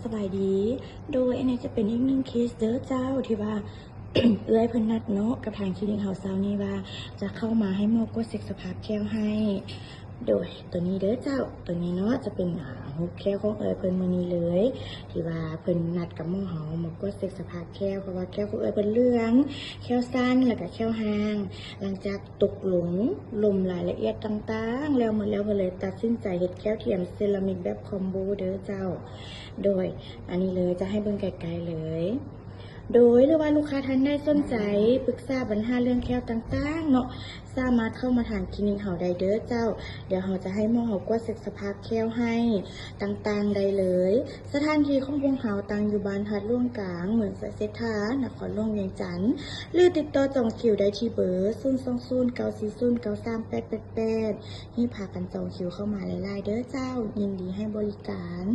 ສະບາຍດີ ໂດຍອັນນີ້ຈະເປັນອີກໜຶ່ງເຄສເດີເຈົ້າ ທີ່ວ່າ ເອື້ອຍເພິ່ນນັດເນາະ ກັບທາງຄລີນິກເຮົາເຊົ້ານີ້ວ່າ ຈະເຂົ້າມາໃຫ້ໝໍກວດເຊັກສະພາບແຂ້ວໃຫ້. ໂດຍໂຕນີ້ເດີເຈົ້າ ໂຕນີ້ເນາະ ຈະເປັນ ອາ ຮູບແຂ້ວຂອງເອື້ອຍເພິ່ນມື້ນີ້ເລີຍ ທີ່ວ່າເພິ່ນນັດກັບໝໍເຮົາມາກວດເຊັກສະພາບແຂ້ວ ເພາະວ່າແຂ້ວຂອງເອື້ອຍເພິ່ນເຫຼືອງ ແຂ້ວສັ້ນ ແລ້ວກະແຂ້ວຫ່າງ. ຫຼັງຈາກຕົກລົງລົມລາຍລະອຽດຕ່າງໆແລ້ວໝົດແລ້ວ ເພິ່ນເລີຍຕັດສິນໃຈເຮັດແຂ້ວທຽມເຊຣາມິກແບບຄອມໂບເດີເຈົ້າ. ໂດຍ ອັນນີ້ເລີຍ ຈະໃຫ້ເບິ່ງໃກ້ໆເລີຍ. ໂດຍ ຫຼືວ່າລູກຄ້າທ່ານໃດສົນໃຈປຶກສາບັນຫາເລື່ອງແຂ້ວຕ່າງໆເນາະ ສາມາດເຂົ້າມາທາງຄລີນິກເຮົາໄດ້ເດີເຈົ້າ. ດຽວເຮົາຈະໃຫ້ໝໍເຮົາກວດເຊັກສະພາບແຂ້ວໃຫ້ຕ່າງໆໄດ້ເລີຍ. ສະຖານທີ່ຂອງພວກເຮົາຕັ້ງຢູ່ບ້ານທາດຫຼວງກາງ ເມືອງສະເສດຖາ ນະຄອນຫຼວງວຽງຈັນ ຫຼືຕິດຕໍ່ຈອງຄິວໄດ້ທີ່ເບີ ສູນສອງສູນ ເກົ້າສີ່ສູນ ເກົ້າສາມແປດແປດແປດ. ຮີບພາກັນຈອງຄິວເຂົ້າມາຫຼາຍໆເດີເຈົ້າ ຍິນດີໃຫ້ບໍລິການ.